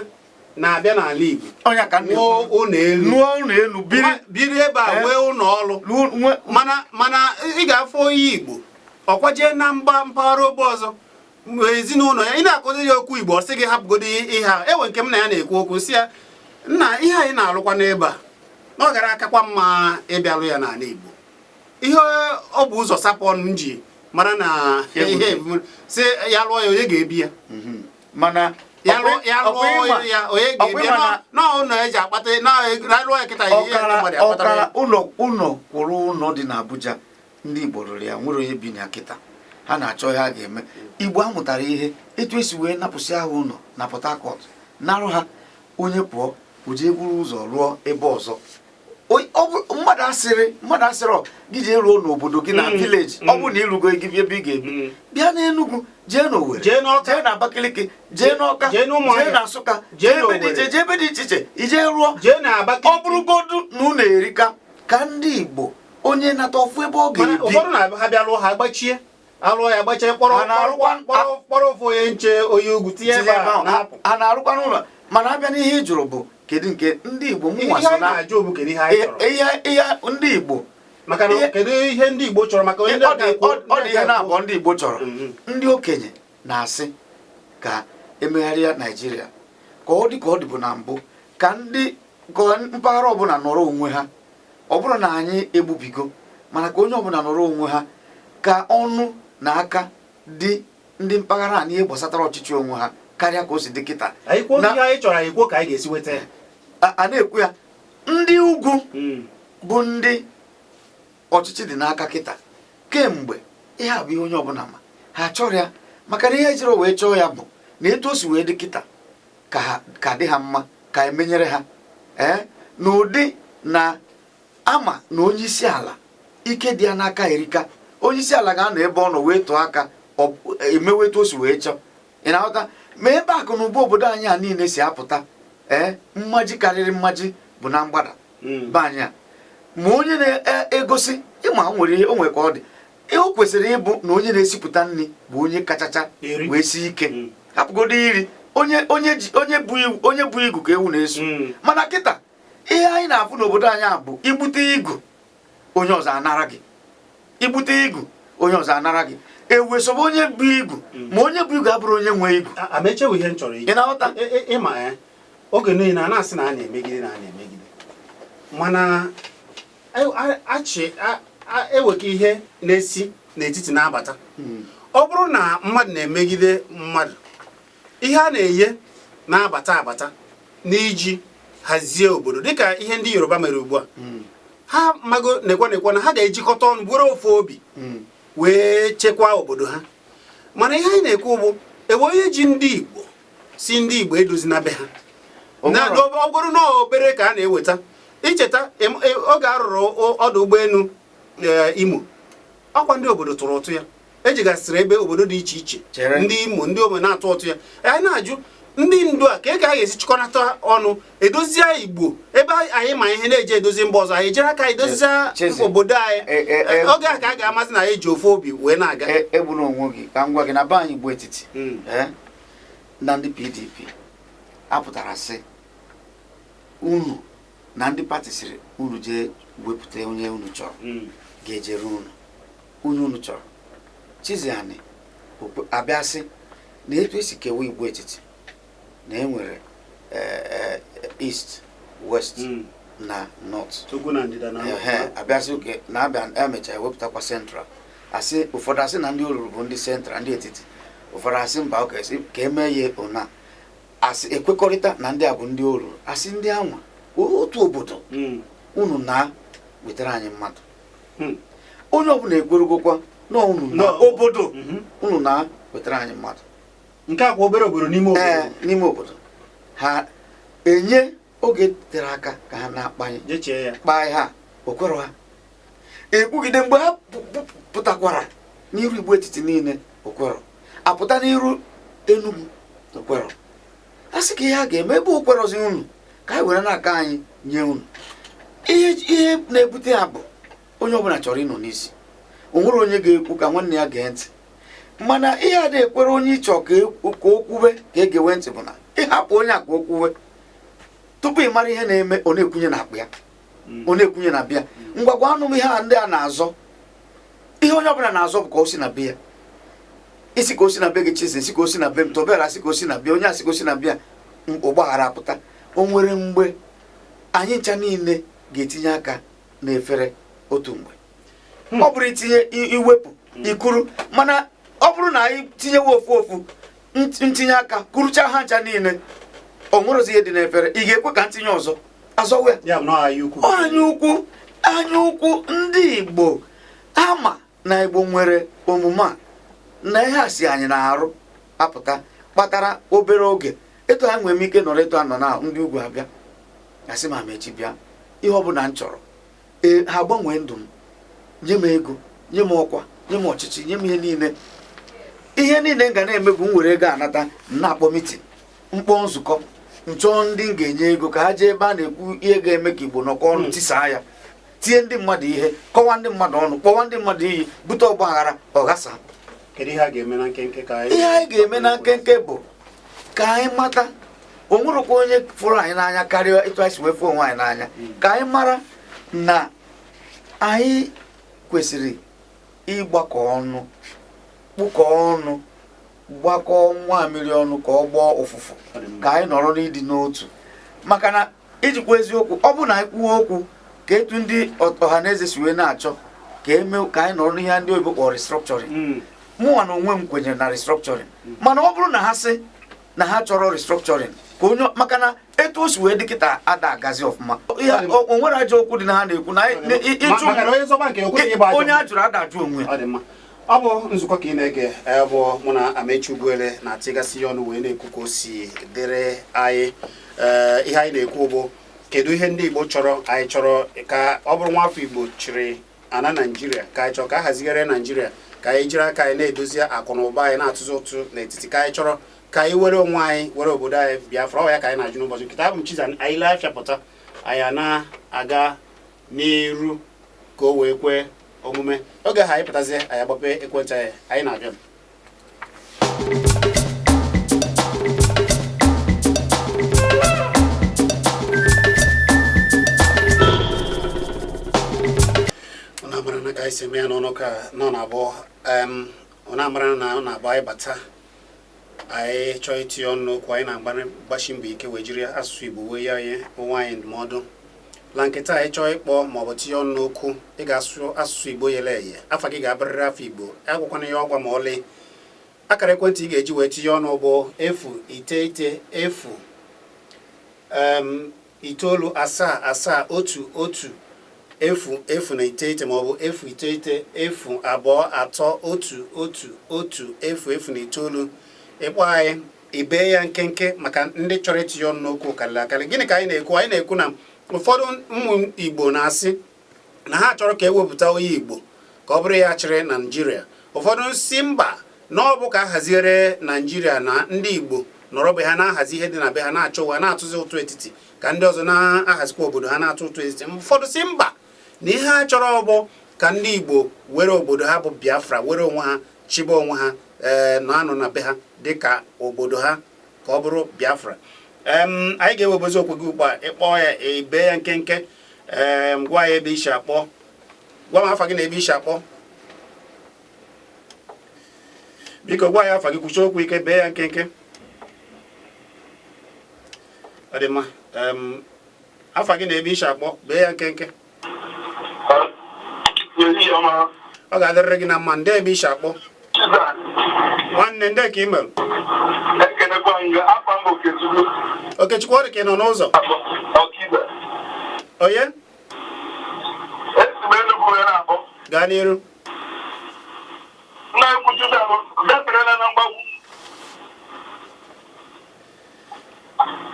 na-abịa n'ala Igbo wuo ụlọ elu, wuo ụlọ elu, biri ebe a, nwee ụlọ ọrụ? Mana ị ga-afụ onye Igbo ọkwajee na mba mpaghara ogbe ọzọ, ezinụlọ ya, ị na-akụzi ya okwu Igbo, ọ sị gị hapụgodo ihe a. Enwe nke m na ya na-ekwu okwu, si ya, nna, ihe anyị na-alụkwa n'ebe a na ọ gara akakwa mma ịbịalụ ya n'ala Igbo. Ihe ọ bụ ụzọ sapụ ọnụ m ji mara na ihe si ya lụọ ya, onye ga-ebi ya? Mana ya lụọ ya, onye ga-ebi ya? N'ụlọ eji akpata na lụọ ya kịta, ihe ọkara ụlọ ụlọ kwụrụ ụlọ dị n'Abuja, ndị Igbo rụrụ ya, nwere onye bi na kịta. Ha na-achọ ihe a ga-eme. Igbo amụtara ihe etu esi wee napụsị ahụ ụlọ na Port Harcourt, narụ ha, onye pụọ o jee buru ụzọ rụọ ebe ọzọ. Mmadụ asịrị gị jee ruo n'obodo gị na village. Ọ bụrụ na ịrụgo gị ebe ị ga-ebi, bịa n'Enugu, jee n'Owerri, jee na Abakaliki, jee n'Ọka, jee na Nsụka, jee ebe dị iche, jee ebe dị iche iche, ijee rụọ. Ọ bụrụgodu na unu erika ka ndị Igbo, onye nata ọfụ ebe ọ ga-ebi. Ụfọdụ na ha bịa lụọ, ha gbachie, alụọ ya gbachie, kpọrọ ofu onye nche, onye ugwu, tinye ebe a, na-apụ. A na-arụkwa n'ụlọ. Mana abịa n'ihe ị jụrụ bụ kedu nke ndị Igbo mụnwa so na ihe ndị Igbo Maka na kedu ihe ndị Igbo chọrọ? Maka onye ọ dị ihe na-abụọ ndị Igbo chọrọ. Ndị okenye na-asị ka emegharịa Naijiria ka ọ dị ka ọ dịbụ na mbụ, ka ndị ka mpaghara ọbụla nọrọ onwe ha. Ọ bụrụ na anyị egbubigo, mana ka onye ọbụla nọrọ onwe ha, ka ọnụ na aka dị ndị mpaghara a n'ihe gbasatara ọchịchị onwe ha karịa ka o si dị kịta. Anyị kwuo ihe anyị chọrọ, anyị kwuo ka anyị ga-esi weta ya. A na-ekwu ya, ndị ugwu bụ ndị ọchịchị dị n'aka kịta kemgbe. Ihe a bụ ihe onye ọbụla ma ha chọrọ ya, maka na ihe ejiri wee chọọ ya bụ na etu o si wee dị kịta ka ha ka dị ha mma, ka emenyere ha ee n'ụdị na ama na onye isi ala ike dị ya n'aka erika. Onye isi ala ga-anọ ebe ọ nọ wee tụọ aka, emewe etu o si wee chọọ. Ị na-aghọta? Ma ebe akụ na ụba obodo anyị a niile si apụta, ee, mmaji karịrị mmaji bụ na mgbada be anyị a. Ma onye na-egosi ịma nwere ihe o nwere ka ọ dị, ihe o kwesịrị ịbụ na onye na-esipụta nri bụ onye kachacha Eri. wee sie ike. Hapụgodo iri, onye onye ji onye bụ igu, onye bụ igu ka ewu na-eso. Mana kịta, ihe anyị na-afụ n'obodo anyị a bụ igbute igu, onye ọzọ anara gị. Igbute igu, onye ọzọ anara gị. Ewu esobe onye bụ igu. Ma onye bụ igu abụrụ onye nwe igu. Amechewu, ihe m chọrọ Ị na-aghọta? Ịma ya, oge niile a na-asị na a na-emegide, na a na-emegide, mana achị eweka ihe na-esi n'etiti na-abata. Ọ bụrụ na mmadụ na-emegide mmadụ, ihe a na-enye na-abata abata n'iji hazie obodo, dịka ihe ndị Yoruba mere ugbu a. Ha mago nekwa nekwa na ha ga-ejikọta ọnụ, bụrụ ofu obi, wee chekwaa obodo ha. Mana ihe anyị na-ekwu bụ ebe onye ji ndị Igbo si ndị Igbo edozi na be ha. O na nwere- ọ bụrụ na obere ka a na-eweta icheta oge a rụrụ ọdụ ụgbọelu Imo, ọkwa ndị obodo tụrụ ụtụ ya, ejigasịrị ebe obodo dị iche iche. Chere. Ndị Imo, ndị obodo na-atụ ụtụ ya. Anyị na-ajụ ndị ndu a ka a ga-esi chịkọnata ọnụ edozie Igbo, ebe anyị ma ihe na-eji edozi mba ọzọ, anyị ejere aka anyị dozie Chizi. obodo anyị. Oge a ka a ga-amasị na anyị ji ofu obi wee na-aga. Egbuna onwe gị. Ka m gwa gị na be anyị Igbo etiti, na ndị PDP apụtara sị unu na ndị party sịrị unu jee wepụta onye unu chọrọ ga-ejere unu, onye unu chọrọ. Chiziani abịa sị na etu esi kewa Igbo etiti na enwere East, West na North. Ugwu na ndịda na Ehe, abịasị oke na-abịa emecha ewepụtakwa Central. Asị ụfọdụ asị na ndị olulu bụ ndị Central, ndị etiti. Ụfọdụ asị mba, oke sị ka emee ya ona asị ekwekọrịta na ndị a bụ ndị olulu, asị ndị anwa otu obodo unu na wetara anyị mmadụ. Onye ọbụla ekwerugokwa na unu na obodo unu na wetara anyị mmadụ. Nke a kwa obere obodo n'ime obodo. Ee, n'ime obodo ha enye oge tere aka ka ha na-akpanye jechee ya. Kpaa ihe a okwero ha ekwugide. Mgbe ha pụtakwara n'iru Igbo etiti niile, okwero apụta n'iru Enugu, okwero a sị ka ihe a ga-eme ebe okwerozi unu ka anyị were n'aka anyị nye unu ihe. Ihe na-ebute ya bụ onye ọbụla chọrọ ịnọ n'isi. O nwere onye ga-ekwu ka nwanne ya gee ntị, mana ihe a na-ekwere onye ịchọ ka o kwube ka e gewe ntị bụ na ịhapụ onye a ka o kwuwe, tupu ị mara ihe na-eme, ọ na-ekwunye n'akpa ya, ọ na-ekwunye na bịa. Ngwa, gwa anụ m ihe a ndị a na-azọ. Ihe onye ọbụla na-azọ bụ ka o si na bịa. Isi ka o si na be gị, Chizi, isi ka o si na be m, Tobera asị ka o si na bịa, onye asị ka o si na bịa, ọgbaghara apụta. O nwere mgbe anyị ncha niile ga-etinye aka n'efere otu mgbe. Ọ bụrụ itinye iwepụ ikuru, mana ọ bụrụ na anyị tinyewe ofu ofu ntinye aka kurucha ha ncha niile, o nwerozi ihe dị n'efere. Ị ga-ekwe ka ntinye ọzọ azọwe ya? Ya bụ na ọ anya ukwu. Anya ukwu, anya ukwu. Ndị Igbo ama na Igbo nwere omume a na ihe a si anyị na-arụ apụta, kpatara obere oge etu anyị nwere m ike nọrọ etu a nọ na ndị ugwu abịa asị ma mechi bịa, ihe ọbụla m chọrọ, ee, ha gbanwee ndụ m, nye m ego, nye m ọkwa, nye m ọchịchị, nye m ihe niile. Ihe niile m ga na-eme bụ m were ego anata, m na-akpọ meeting, mkpọ nzukọ, nchọọ ndị m ga-enye ego ka ha jee ebe a na-ekwu ihe ga-eme ka Igbo nọkọ ọnụ, tisaa ya, tinye ndị mmadụ ihe, kọwa ndị mmadụ ọnụ, kpọwa ndị mmadụ iyi, bute ọgba aghara, ọghasa. Kedu ihe a ga-eme na nkenke ka anyị Ihe anyị ga-eme na nkenke bụ ka anyị mata o nwerekwa onye fụrụ anyị n'anya karịa etu anyị si wee fụ onwe anyị n'anya, ka anyị mara na anyị kwesịrị ịgbakọ ọnụ, kpụkọ ọnụ, gbakọọ nwa mmiri ọnụ ka ọ gbọọ ụfụfụ. Ọ dị mma. Ka anyị nọrọ n'ịdị n'otu, maka na ijikwa eziokwu, ọ bụ na anyị kwuo okwu ka etu ndị ọha na eze si wee na-achọ ka eme ka anyị nọrọ n'ihe ndị oyibo kpọrọ restructuring. Mụnwa na onwe m kwenyere na restructuring, mana ọ bụrụ na ha sị na ha chọrọ restructuring ka onye, maka na etu o si wee dị kịta ada agazi ọfụma. Ihe o nwere ajọ okwu dị na ha na-ekwu na ịjụ Maka na onye zọba nke okwu ịgba ajọ onye a jụrụ ada ajụ onwe ya. Ọ dị mma. Ọ bụ nzukọ ka ị na-ege, bụ mụ na Amechi Ugwuele na-atịgasị ya ọnụ wee na-ekwu ka o si dịrị anyị. Ee, ihe anyị na-ekwu bụ kedu ihe ndị Igbo chọrọ? Anyị chọrọ ka ọ bụrụ nwafọ Igbo chịrị ana Naijiria, ka anyị chọrọ ka a hazigharịa Naijiria, ka anyị jiri aka anyị na-edozi akụ na ụba anyị, na-atụzi ụtụ n'etiti, ka anyị chọrọ ka anyị were onwe anyị, were obodo anyị Biafra? Ọ ya ka anyị na-ajụ n'ụbọchị nkịta. Abụ m Chiza. Anyị lee afịa pụta, anyị a na-aga. n'iru ka o wee kwee omume. Oge ha anyị pụtazie, anyị agbape ekwentị anyị. Anyị na-abịa. Ọ na-amara na ka anyị si eme ya n'ọnụ ka nọ na abụọ. Ọ na-amara na ọ na-abụ anyị bata, anyị chọọ itinye ọnụ n'okwu, anyị na-agbasi mbọ ike wee jiri asụsụ Igbo wee ya nye onwe anyị ndụmọdụ. La nkịta anyị chọọ ịkpọ maọbụ tinye ọnụ n'okwu, ị ga-asụ asụsụ Igbo yele eye, afa gị ga-abụrịrị afa Igbo, agwakwana ya ọgwa ma ọlị. Akara ekwentị ị ga-eji wee tinye ọnụ bụ 090 0 9 7 1 1 0 0 9 maọbụ 090 2 3 1 1 1 0 0 9. Ịkpọ anyị, ibee ya nkenke maka ndị chọrọ itinye ọnụ n'okwu karịrị akarị. Gịnị ka anyị na-ekwu? Anyị na-ekwu na ụfọdụ ụmụ Igbo na-asị na ha chọrọ ka ewepụta onye Igbo ka ọ bụrụ ya chịrị Naijiria. Ụfọdụ si mba, na ọ bụ ka a haziere Naijiria na ndị Igbo nọrọ be ha na-ahazi ihe dị na be ha, na-achọ ụwa, na-atụzi ụtụ etiti, ka ndị ọzọ na-ahazikwa obodo ha, na-atụ ụtụ etiti. Ụfọdụ si mba, na ihe ha chọrọ bụ ka ndị Igbo were obodo ha bụ Biafra, were onwe ha chibe onwe ha, ee, na anọ na be ha dịka obodo ha, ka ọ bụrụ Biafra. Anyị ga-ewebozi okwu gị ugbu a. Ịkpọọ ya, ebe ya nkenke, ee, gwa ya ebe isi akpọ, gwa m afa gị na ebe isi akpọ. Biko gwa ya afa gị, kwuchie okwu ike, bee ya nkenke. Ọ dị mma. Afa gị na ebe isi akpọ, bee ya nkenke. Ọ ga-adịrịrị gị na mma. Ndị ebe isi akpọ, nwanne, ndị ka ị mere? Ekenekwa nga afa mbụ Okechukwu. Okechukwu, ọ dị ka ị nọ n'ụzọ. Ọkibe. Onye? Esi m Enugu wee na-akpọ. Gaa n'iru. Nna ekwu Chuza gaferela na mgbagwu.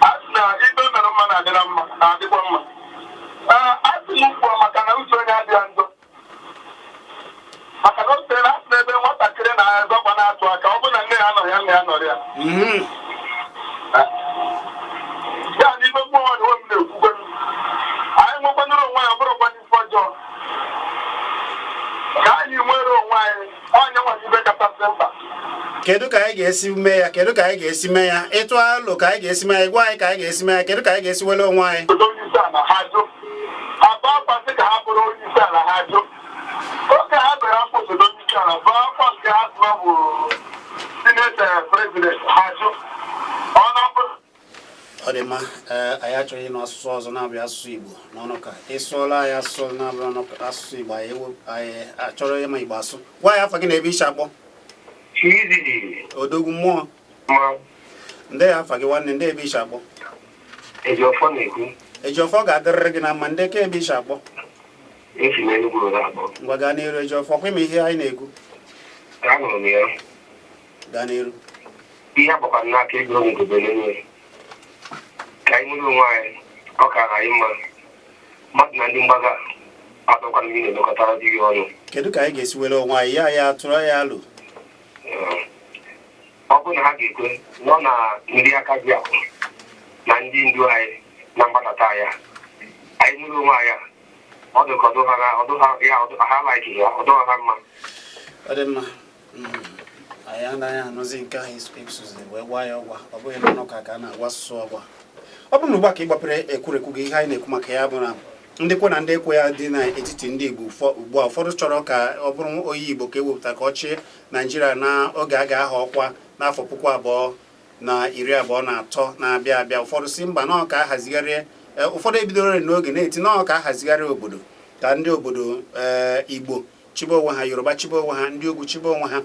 A sị na ibe mere mma na-adị na mma, na-adịkwa mma. Ee, a sị m kwuo maka na uche onye adịghị njọ. Maka na o tere a sị na ebe nwatakịrị na-azọkwa na-atụ aka, ọ bụ na nne ya nọ ya, nna ya nọrọ ya. Ya na ibe mmụọ na onwe m na-ekwukwe m. Anyị nwekwanụrụ onwe anyị, ọ bụrụkwa n'ife ọjọọ. Ka anyị nwere onwe anyị, onye nwere ibe kachasị mkpa. Kedu ka anyị ga-esi mee ya? Kedu ka anyị ga-esi mee ya? Ịtụ alụ ka anyị ga-esi mee ya, gwa anyị ka anyị ga-esi mee ya. Kedu ka anyị ga-esi were onwe anyị? Obodo onye isi ala ha jụ. Ha bụ akwa sị ka ha bụrụ onye isi ala, ha jụ. Oge ha bere akwa osote onye isi ala, bụ akwa nke ha sị ọ bụ senate president, ha jụ. Ọ na-abụ Ọ dị mma. Ee, anyị achọghị ịnụ asụsụ ọzọ na-abịa asụsụ Igbo n'ọnụ. Ka ị sụọla anyị asụsụ ọzọ na-abịa ọnụ asụsụ Igbo, anyị anyị achọrọ ịma Igbo asụ. Gwa ya afa gị na ebe isi akpọ. Chizi. Odogwu mmụọ. Ma. Ndị afa gị, nwanne, ndị ebe isi akpọ? Ejiọfọ na-ekwu. Ejiọfọ, ga-adịrịrị gị na mma. Ndị ka ebe isi akpọ? Esi m Enugu were akpọ. Ngwa, gaa n'iru, Ejiọfọ. Kwa ịma ihe anyị na-ekwu? Anụrụ m ya. Gaa n'iru. Ihe agbakwara n'aka ego ngobe n'enwe. Ka anyị nwere onwe anyị, ọ kara anyị mma. Mmadụ na ndị mgbaga atọkwana mmiri na-emekọtara di gị ọnụ. Kedu ka anyị ga-esi were onwe anyị? Ya ya tụrụ ya alụ. Ọ bụrụ na ha ga-ekwe nọ na ndị aka ji akụ na ndị ndu anyị na mgbadata ya, anyị nwere onwe anyị a, ọ dị ka ọdụ ha na ọdụ ha ya ọdụ ha like ya, ọdụ ha mma. Ọ dị mma. Anyị anaghị anụzi nke ahụ ịsụziri wee gwa ya ọgwa. Ọ bụghị n'ọnụ ka a na-agwa asụsụ ọgwa. Ọ bụrụ na ugbu a ka ị gbapere ekwurekwu gị, ihe anyị na-ekwu maka ya bụ na ndị kwe na ndị ekwe ya dị n'etiti ndị Igbo ugbu a. Ụfọdụ chọrọ ka ọ bụrụ onye Igbo ka ewepụta ka ọ chịa Naijiria n'oge a ga-aha ọkwa n'afọ 2023 na-abịa abịa. Ụfọdụ si mba, nọọ ka a hazigharịa. Ụfọdụ ebidoro n'oge na-eti nọọ ka a hazigharị obodo, ka ndị obodo, ee, Igbo chibe onwe ha, Yoruba chibe onwe ha, ndị ugwu chibe onwe ha,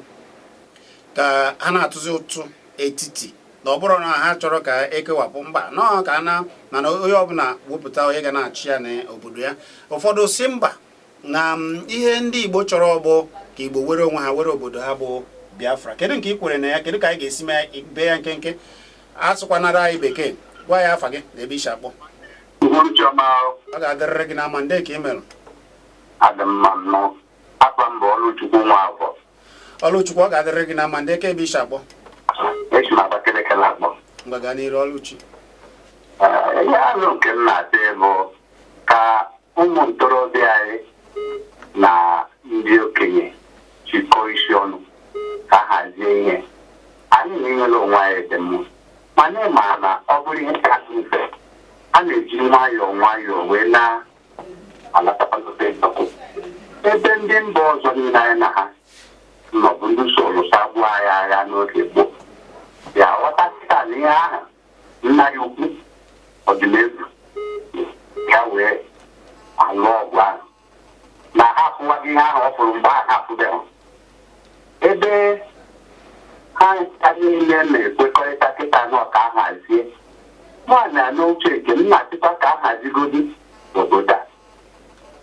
ka ha na-atụzi ụtụ etiti. Na ọ bụrụ na ha chọrọ ka ekewapụ mba, nọọ ka a na mana onye ọbụla wepụta onye ga na-achị ya n'obodo ya. Ụfọdụ si mba, na ihe ndị Igbo chọrọ bụ ka Igbo were onwe ha, were obodo ha bụ Biafra. Kedu nke ị kwere na ya? Kedu ka anyị ga-esi mee? Bee ya nkenke, asụkwanara anyị bekee. Gwa ya afa gị na ebe isi akpọ. Uhuruchi ọma. Ọ ga-adịrịrị gị na mma. Ndị ka ị merụ? Adị mma nnọọ. Afa m bụ Ọlụchukwu Nwafọ. Ọlụchukwu, ọ ga-adịrịrị gị na mma. Ndị ka ebe isi akpọ? Esi m Abakaliki na-akpọ. Ngwa, gaa n'iru, Ọlụchi. Ee, ihe alụ nke m na-asị bụ ka Ụmụ ntorobịa anyị na ndị okenye chịkọọ isi ọnụ ka hazie ihe anyị na-enwere onwe anyị dị mma, mana ị ma na ọ bụrụ ihe kasị mfe, a na-eji nwayọọ nwayọọ wee na-alatakwagote ọkụ ebe ndị mba ọzọ niile anyị na ha nọ bụ ndị so lụsa gbuo anyị agha n'oge gboo. Ya ghọta kịta na ihe ahụ nna ya ukwu ọdịnegwu ya wee alụ ọgụ ahụ na ha afụwaghị ihe ahụ ọ fụrụ mgbe ahụ ha afụbeghị ebe ha ncha niile na-ekwekọrịta kịta na ọka ahazie nwaanyị a n'oche nke m na-achịkwa ka ahazigodi obodo a,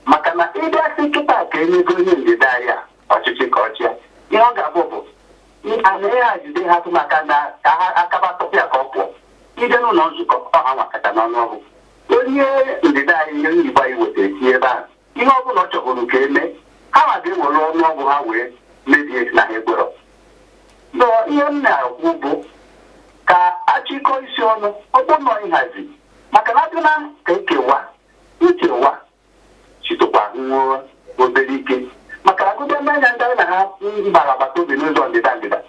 maka na ịbịa sị kịta ka enyego onye ndịda anyị a ọchịchị ka ọchịa, ihe ọ ga-abụ bụ a na ya jide ha tụ maka na ka ha akaba tọpụ ya ka ọ pụọ ije n'ụlọ nzukọ ọha nwakọta n'ọnụọgụ onye ndịda anyị ihe Igbo anyị wetara tinye ebe ahụ, ihe ọ bụla ọ chọburu ka eme, ha ma ga-ewere ọnụọgụ ha wee mebie na ha ekwerọ. Nọ ihe m na-ekwu bụ ka achịkọ isi ọnụ ọ bụ nọ ịhazi, maka na adịna ka ekewa nkewa chitụkwa nwụọ obere ike, maka na agụde n'anya ndị anyị na ha gbara agbata obi n'ụzọ ndịda ndịda,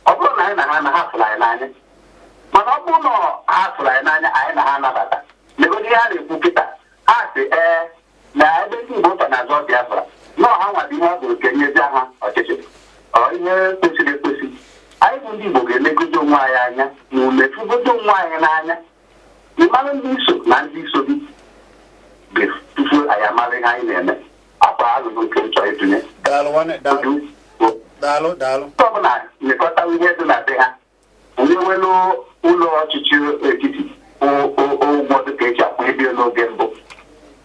ọ bụrụ na anyị na ha na ha fụrụ anyị n'anya, mana ọ bụrụ na ha fụrụ anyị n'anya, anyị na ha anabata legodi ihe a na-ekwu kịta. Ha sị ee na ebe ndị Igbo ka na-azọ Biafra na ọha nwado ihe ọ bụrụ ka enyezie ha ọchịchị, ọ ihe kwesịrị ekwesị. Anyị bụ ndị Igbo ga-elegodo onwe anyị anya na umefugodo onwe anyị n'anya, ịmara ndị iso na ndị iso gị tupu anyị amara ihe anyị na-eme. Akwa alụlụ nke m chọrọ ịtụnye. Daalụ nwanne, daalụ, daalụ, daalụ. Ndị ọbụla lekọtawa ihe dị na be ha, onye nwere ụlọ ọchịchị etiti ụgwọ dịka eji akwụ ebe n'oge mbụ.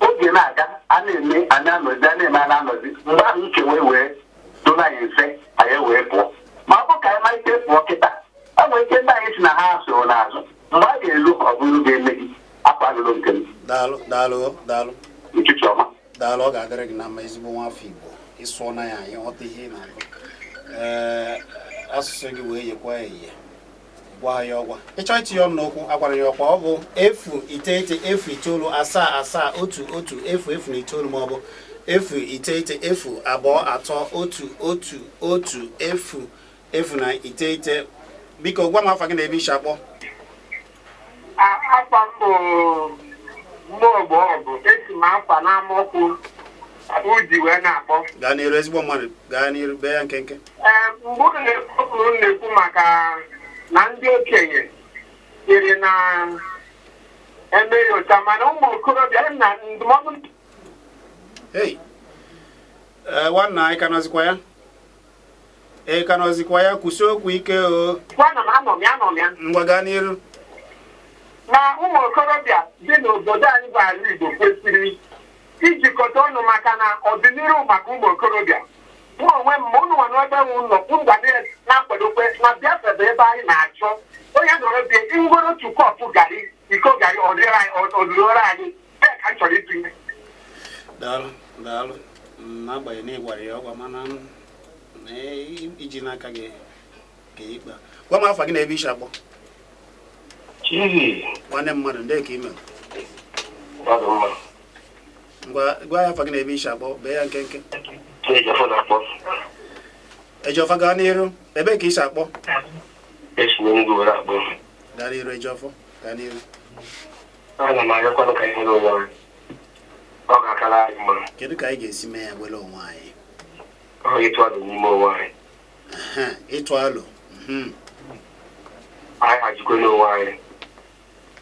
Oge na-aga, a na-eme a na-anọzi, a na-eme a na-anọzi, mgbe ahụ nkewa wee doro anyị mfe, anyị wee pụọ. Ma ọ bụ ka anyị malite pụọ kịta, ọ nwere ike ndị anyị si na ha soro n'azụ mgbe a ga-elu, ọ bụrụ ga-eme gị akwa alụlụ nke m. Daalụ, daalụ, daalụ. Ụtụtụ ọma. Daalụ, ọ ga-adịrị gị na mma, ezigbo nwa afọ Igbo. Ịsụọ na ya, anyị ghọta ihe ị na-agụ. Ee, asụsụ gị wee yekwa eye gwa ya ọgwa. Ịchọ itinye ọnụ n'okwu, agwara ya ọkwa, ọ bụ 09097711009 maọbụ 090231110۰009. Biko gwa m afa gị na ebe isi akpọ. Afa m bụ Mmụọgbo ọgụ, esi m afa n'amaokwu uji wee na-akpọ. Gaa n'iru, ezigbo mmadụ, gaa n'iru, bee ya nkenke. Ee, mgbe unu na-ekwu na-ekwu maka na ndị okenye siri na eme nyocha, mana ụmụ okorobịa na ndụmọdụ. Hey, ee, nwanna anyị ka nọzikwa ya, ị ka nọzikwa ya? Kwụsị okwu ike o. Gwana m, anọ m ya, anọ m ya. Ngwa, gaa n'iru. Na ụmụ okorobịa dị n'obodo anyị bụ ala Igbo kwesịrị ijikọta ọnụ, maka na ọdịnihu maka ụmụ okorobịa. Mụ onwe m, ma ụnụ nwa n'ebe m nọ m ga na-akwadokwe na Biafra bụ ebe anyị na-achọ onye nọrọ bie ngwere otu kọpụ garị, iko garị, ọdịrị anyị ee ka m chọrọ itinye. Daalụ, daalụ. N'agbanyeghị na ị gwara ya ọgwa, mana na iji n'aka gị ka ikpe a. Gwa m afa gị na ebe isi akpọ. Chizi. Nwanne mmadụ, ndị ka ime? Mmadụ mma. Ngwa, gwa ya afa gị na ebe isi akpọ, bee ya nkenke. Ejọfọ na-akpọ. Ejọfọ, gaa n'iru. Ebe ka isi akpọ? Esi n'Enugwu were akpọ. Gaa n'iru, Ejọfọ, gaa n'iru. Ana m arịọkwanụ ka anyị nwere onwe anyị. Ọ ga-akara anyị mma. Kedu ka anyị ga-esi mee ya were onwe anyị? Ọ ịtụ alo n'ime onwe anyị. Ehe, ịtụ alo. Anyị hajikwa n'onwe anyị.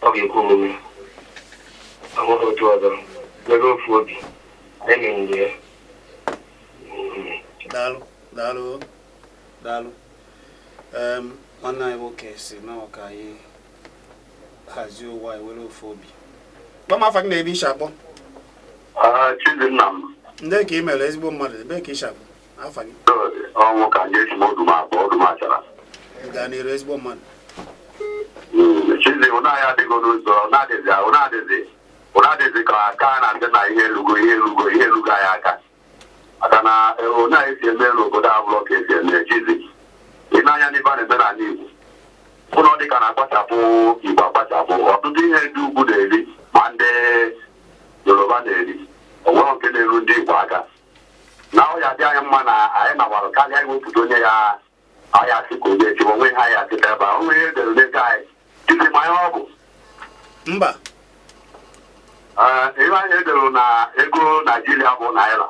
Ọ ga-ekwe omume. Ọ nweghị otu ọzọ. Nwere ofu obi. Anyị menyere ya. Daalụ, daalụ, daalụ. Nwanne anyị nwoke si na ọ ka anyị hazie ụwa anyị were ofu obi. Gwa m afa gị na ebe isi akpọ. Chizinna m. Ndị ka ị mere, ezigbo mmadụ, ebe ka isi akpọ, afa gị? Ọnwụ ka ndị esi m ọdụm abụọ ọdụm achara. Gaa n'iru, ezigbo mmadụ. Chizi, ụna anyị adịgo n'ụzọ ụna adịzi ụna adịzi ụna adịzi ka aka na-asị na ihe elugo, ihe elugo, ihe elugo anyị aka, maka na ụna anyị si eme n'obodo abụrọ ka esi eme. Chizi, ị na-anya n'ibe a na-eme n'ala Igbo, ụlọ dịka na-akpachapụ Igbo akpachapụ. Ọtụtụ ihe ndị ugwu na-eri ma ndị Yoruba na-eri, o mma na anyị nawara karịa iwepụta onye ya anyị asị ka onye echi onwe ha ya asịta ebe a onwe ihe edere n'ego anyị titi ma ihe ọ bụ. Mba. Ee, ihe anyị edere na ego Naijiria bụ naira.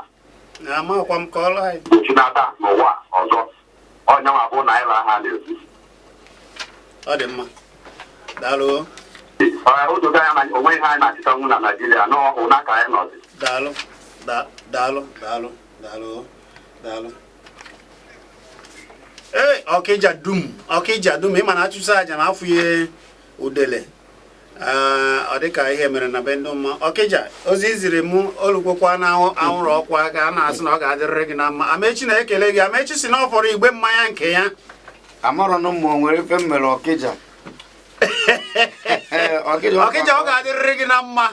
Amakwa m, kọọrọ anyị. Gochinata n'ụwa ọzọ ọnyanwa bụ naira ha na-ekwu. Ọ dị mma, daalụ. Ee, o dogo anya na onwe ihe anyị na-achịtanwu na Naijiria n'ụna ka anyị nọzi. Daalụ, daalụ, daalụ, daalụ, daalụ. Ee, Ọkịja dum, Ọkịja dum, ịma na achụsa aja na afọ ihe udele. Ee, ọ dịka ihe mere na be ndị mma Ọkịja. Ozi iziri mụ olukwokwa na anwụrụ ọkwa ka a na-asị na ọ ga-adịrịrị gị na mma. Amechi na-ekele gị. Amechi si na ọ fọrọ igbe mmanya nke ya. Amarọ na ụmụ nwere ife m mere Ọkịja. Ee, Ọkịja. Ọkịja, ọ ga-adịrịrị gị na mma.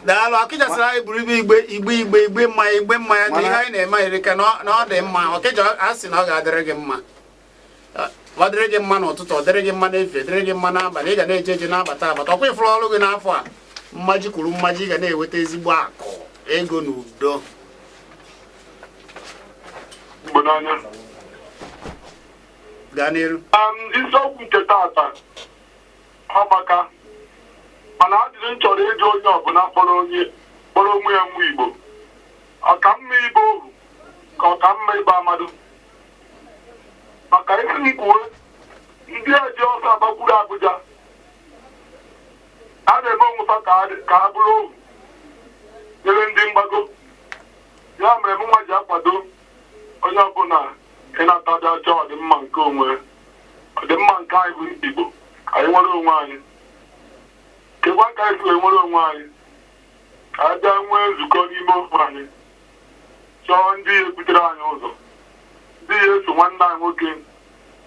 Daalụ. Ọkịja sịrị anyị buru ibe igbe igbe igbe igbe mmanya, igbe mmanya na ihe anyị na-eme erika na ọ dị mma. Ọkịja a sị na ọ ga-adịrị gị mma. Ọ dịrị gị mma n'ụtụtụ, ọ dịrị gị mma n'efifie, dịrị gị mma n'abalị. Ị ga na-eje eje, na-abata abata. Ọkwa ịfụrụ ọrụ gị n'afọ a, mmaji kwuru mmaji, ị ga na-eweta ezigbo akụ ego na udo. Igbo n'anya. Gaa n'iru. Isiokwu nke taata ọmaka, mana ajụjụ m chọrọ ịjụ onye ọbụla kpọrọ onye kpọrọ onwe ya nwa Igbo: ọka mma ịbụ ohu ka ọka mma ịbụ amadu? Maka isi nkwuwe, ndị a ji ọsọ agbakwuru Abuja, a na-eme onwe fa ka ha bụrụ ohu nyere ndị mgbago. Ya mere m nwa ji akwado onye ọbụla ịnata bịa chọọ ọdịmma nke onwe, ọdịmma nke anyị bụ ndị Igbo. Anyị nwere onwe anyị, kekwa ka anyị si wee nwere onwe anyị, ka anyị bịa nwee nzukọ n'ime onwe anyị, chọọ ndị ya ebutere anyị ụzọ, ndị ya eso nwanne anyị nwoke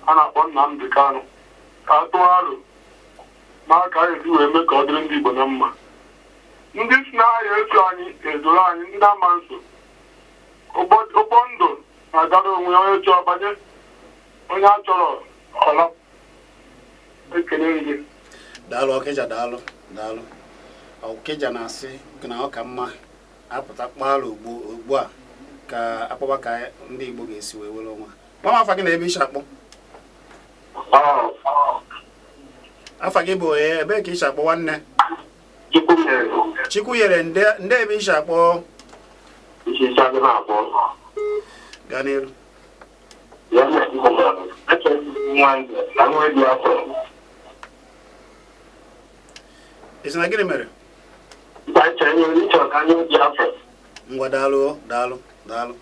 a na-akpọ Nnamdi Kanu, ka a tụọ aro n'aka anyị esi wee mee ka ọ dịrị ndị Igbo na mma. Ndị si n'ahịa eso anyị ezoro anyị, ndị ama nso ụgbọ ndụ na-agara onwe ya. Onye chọọ banye, onye a chọrọ ọla. Ekele gị. Daalụ Ọkịja, daalụ, daalụ. Ọkịja na-asị na ọ ka mma apụta kpala ugbu ugbu a ka akpọba ka ndị Igbo ga-esi wee were onwe ha. Gwa m afa gị na ebe ishi akpọ. Afa gị bụ onye ebee ka ishi akpọ, nwanne? Chukwu mere. Chukwu nyere nde ebe ishi akpọ. Isi adị na-abụọ. Gaa n'iru. Ya na Chukwu mere achọrọ nwa na nwa dị afọ. Ị sị na gịnị mere? Achọrọ ihe ịchọrọ ka anyị dị afọ. Ngwa, daalụ, daalụ, daalụ,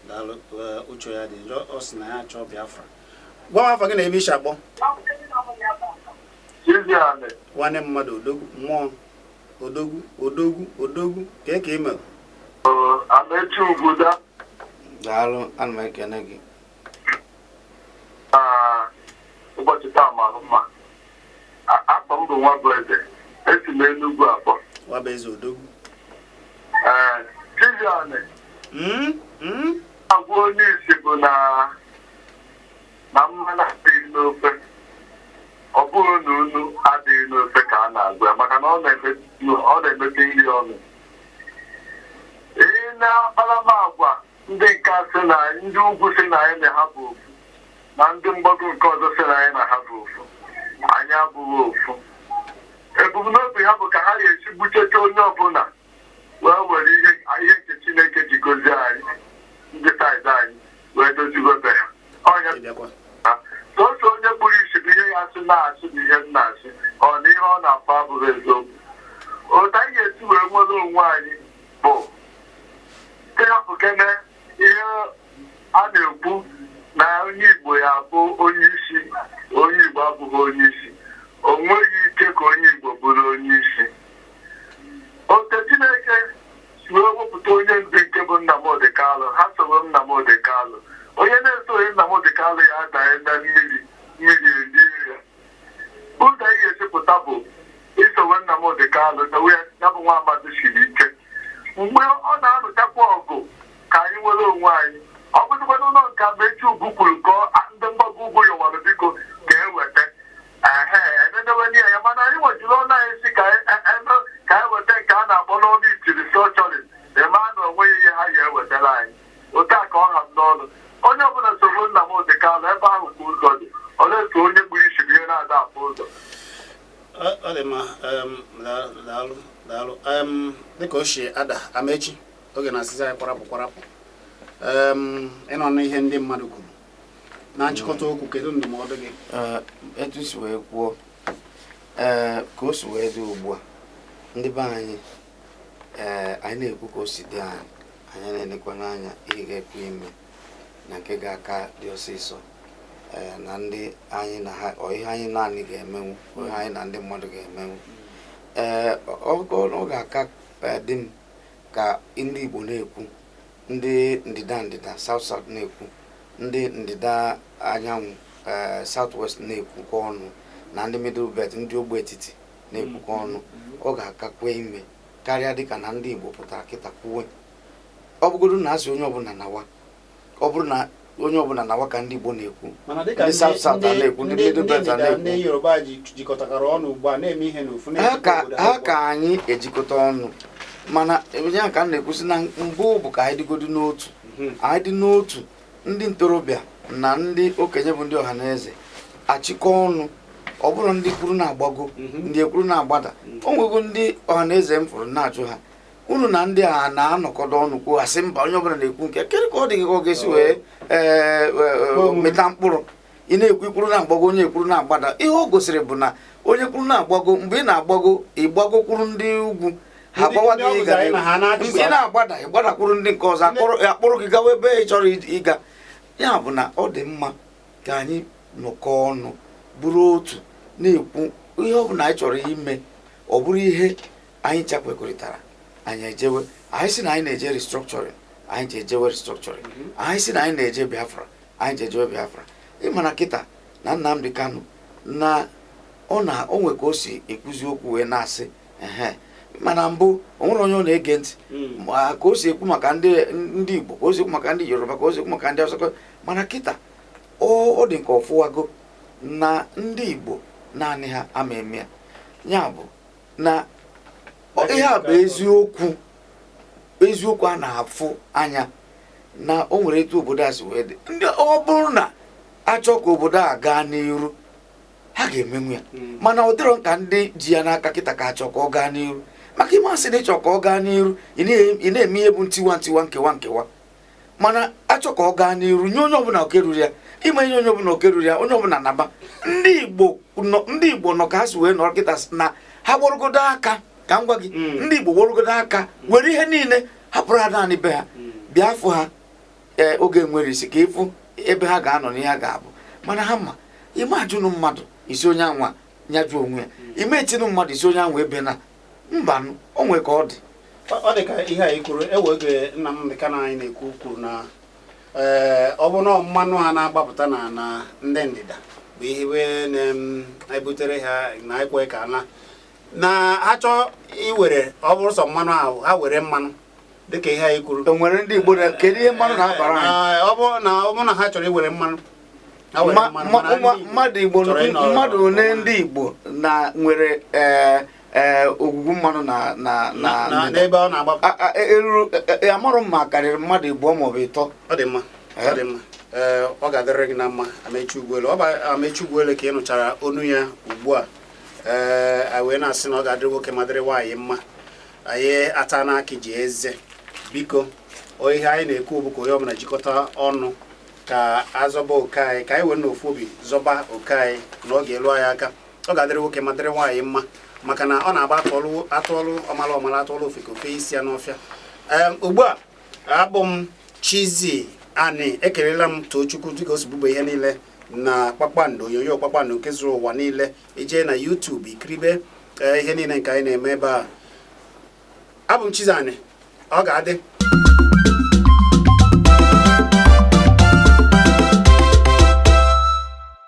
daalụ. Ee, uche ya dị njọ. Ọ sị na ya achọ Biafra. Gwa m afa gị na ebe ishi akpọ. Chiziane. Nwanne mmadụ, odogwu mmụọ, odogwu, odogwu, odogwu ka ị mere. Amechi Ugoda. Daalụ, ana m ekene gị. Na ụbọchị taa mara mma. Afọ m bụ nwa bụ eze, esi m Enugwu akpọ. Nwabụ eze, odogwu. Ee, Chiziane. Agwa onye isi bụ na mmanụ adịghị n'ofe. Ọ bụrụ na unu adịghị n'ofe ka a na-agwa ya, maka na ọ na-emetụ nri ọnụ. Ee, na akparamagwa ndị nke a sị na ndị ugwu sị na anyị na ha bụ ofu, na ndị mgbago nke ọzọ sị na anyị na ha bụ ofu, anyị abụghị ofu. Ebumnobi ha bụ ka ha ga-esi gbuchecha onye ọbụla wee were ihe nke Chineke ji gozie anyị, ndị side anyị, wee doziwe be ha ọnya. Ịbịakwa. Sọsọ onye kpuru isi bụ ihe ya asị na-asị bụ ihe m na-asị, ọ na ihe ọ na-afọ abụghị eziokwu. Otu anyị ga-esi wee nwere onwe anyị bụ ịhapụ kene ihe a na-ekwu na onye Igbo ya bụ onye isi. Onye Igbo abụghị onye isi. O nweghị ike ka onye Igbo bụrụ onye isi. Ote Chineke si wee wepụta onye ndu nke bụ Nnamdị Kanụ, ha sowe Nnamdị Kanụ. Onye na-esoghị Nnamdị Kanụ ya adanye na mmiri, mmiri erie ya. Ụzọ anyị ga-esipụta bụ isowe Nnamdị Kanụ sowe ya, bụ nwa amadi siri ike mgbe ọ na-alụchakwa ọgụ ka anyị nwere onwe anyị. Ọ bụzikwana ụlọ nke Amechi Ugwu kwuru ka ndị mgbago ugwu yọwara biko ka e weta ehe enedewenye ya, mana anyị nwejiri ọnụ anyị si ka ka e weta nke a na-akpọ n'ọnụ itiri restructuring, eme a na onweghị ihe ha ga-ewetara anyị. Ọ dị mma. Daalụ, daalụ. Dịka o si ada, Amechi, oge na-asịzi anyị kwarapụ kwarapụ. Ịnọ n'ihe ndị mmadụ kwuru na nchịkọta okwu, kedu ndụmọdụ gị? Etu si wee kwuo, ee, ka o si wee dị ugbu a, ndị be anyị, ee, anyị na-ekwu ka o si dị anyị, anyị na-enekwa n'anya ihe ga-ekwe ime na nke ga-aka dị ọsịsọ, ee, na ndị anyị na ha, ọ ihe anyị naanị ga-emenwu, ọ ihe anyị na ndị mmadụ ga-emenwu. Ee, ọ ga-aka, ee, dị m ka ndị Igbo na-ekwu, ndị ndịda ndịda, South South na-ekwu, ndị ndịda anyanwụ, ee, South West na-ekwukọ ọnụ, na ndị Middle Belt, ndị ogbe etiti na-ekwukọ ọnụ. Ọ ga-akakwa ime karịa dịka na ndị Igbo pụtara kịta kwuwe. Ọ bụgodu na asị onye ọbụla nawa, ọ bụrụ na onye ọbụla nawa ka ndị Igbo na-ekwu, Mana dịka ndị South South a na-ekwu, ndị Middle Belt a ndịda, na-ekwu, ndị Yoruba jikọtakara ọnụ ugbu a na-eme ihe n'ofu ha na-echekwa ka obodo ha ugbu a. Ka anyị ejikọta ọnụ, mana ya ka m na-ekwusi na mbụ bụ ka anyị dịgodu n'otu. Anyị dị n'otu, ndị ntorobịa na ndị okenye bụ ndị ọha na eze achịkọ ọnụ, ọ bụrụ ndị kwuru na-agbago, ndị ekwuru na-agbada. O nwego ndị ọha na eze m fụrụ na-ajụ ha, unu na ndị a na-anọkọdo ọnụ kwuo, asị mba, onye ọbụla na-ekwu nke. Kedu ka ọ dị gị ka ọ ga-esi wee Omume. mịta mkpụrụ? Ị na-ekwu ikwuru na-agbago, onye ekwuru na-agbada. Ihe o gosiri bụ na onye kwuru na-agbago, mgbe ị na-agbago, ị gbagokwuru ndị ugwu ha gbawa Ndị gị ọ ịga bụzi anyị na ha na-achịsa. Mgbe ị na-agbada, ị gbadakwuru ndị nke ọzọ, akpọrọ gị gawa ebe ị chọrọ ịga. Ya bụ na ọ dị mma ka anyị nọkọọ ọnụ, bụrụ otu, na-ekwu ihe ọ bụla anyị chọrọ ime. Ọ bụrụ ihe anyị chakwekọrịtara, anyị ejewe. Anyị sị na anyị na-eje restructuring, anyị ji ejewe restructuring. Anyị sị na anyị na-eje Biafra, anyị ji ejewe Biafra. Ịma na kịta na Nnamdi Kanu na ọ na o nwe ka o si ekwuzi okwu wee na-asị ehe, mana mbụ o nwere onye ọ na-ege ntị. Ma ka o si ekwu maka ndị Igbo, ka o si ekwu maka ndị Yoruba, ka o si ekwu maka ndị Hausa, mana kịta ọ dị nke ọfụwago na ndị Igbo naanị ha ama eme ya. Ya bụ na ihe a bụ eziokwu, eziokwu a na-afụ anya na o nwere etu obodo a si wee dị. Ndị ọ bụrụ na achọ ka obodo a gaa n'iru, ha ga-emenwu ya. Mana ọ dịrọ ka ndị ji ya n'aka kịta ka achọ ka ọ gaa n'iru, maka ime asị na ịchọ ka ọ gaa n'iru, ị na-eme ihe bụ ntiwa ntiwa, nkewa nkewa. Mana achọ ka ọ gaa n'iru, nye onye ọbụla oke ruru ya, ime nye onye ọbụla oke ruru ya, onye ọbụla naba. Ndị Igbo nọ ka ha si wee nọrọ kịta na ha gbarugodo aka ka m gwa gị. Ndị Igbo gbarugodo aka were ihe niile hapụrụ ha naanị be ha, bịa fụ ha, ee, oge nwere isi ka ịfụ ebe ha ga-anọ n'ihe ha ga-abụ. Mana ha ma ime ajụnụ mmadụ isi onye anwa nyajụ onwe ya, ime etinụ mmadụ isi onye anwa ebe na mbanụ o nwee ka ọ dị. Ọ dị ka ihe a i kwuru ewe oge Nnamdị Kanụ anyị na-ekwu kwuru na, ee, ọ bụ na mmanụ a na-agbapụta na ndị ndịda bụ ihe wee na-ebutere ha na ekwe ka na ha chọọ iwere, ọ bụrụ sọ mmanụ ahụ, ha were mmanụ dịka ihe anyị kwuru. O nwere ndị Igbo kedu ihe mmanụ na-abara anyị? Ọ bụ na ha chọrọ iwere mmanụ, ha were mmanụ, mana ndị Igbo Mmadụ Igbo chọrọ ịnọrọ mmadụ one ndị Igbo na nwere, ee ee, ogwugwu mmanụ na ndịda. N'ebe ọ na-agbapụ. Eruru amarụ m ma karịrị mmadụ Igbo maọbụ ịtọ. Ọ dị mma, ọ dị mma. Ee, ọ ga-adịrị gị na mma, Amechi Ugwuele. Ọ bụ Amechi Ugwuele ka ị nụchara onu ya ugbu a. Ee, anyị wee na-asị na ọ ga-adịrị nwoke ma dịrị nwaanyị mma. Anyị ata n'akị ji eze. Biko, ihe anyị na-ekwu bụ ka onye ọbụla jikọta ọnụ ka azọba oke anyị, ka anyị were n'ofu obi zọba oke anyị, na ọ ga-elu anyị aka. Ọ ga-adịrị nwoke ma dịrị nwaanyị mma, maka na ọ na-agba atụọlụ atụọlụ ọmala ọmala, atụọlụ ofeke ofe isi ya n'ọfịa. Ee, ugbu a abụ m Chizzy Ani. Ekelela m Tochukwu dịka o si bụba ihe niile na kpakpando onyonyo kpakpando nke zuru ụwa niile. Ijee na YouTube ikiribe, ee, ihe niile nke anyị na-eme ebe a. Abụ m Chizzy Ani. Ọ ga-adị.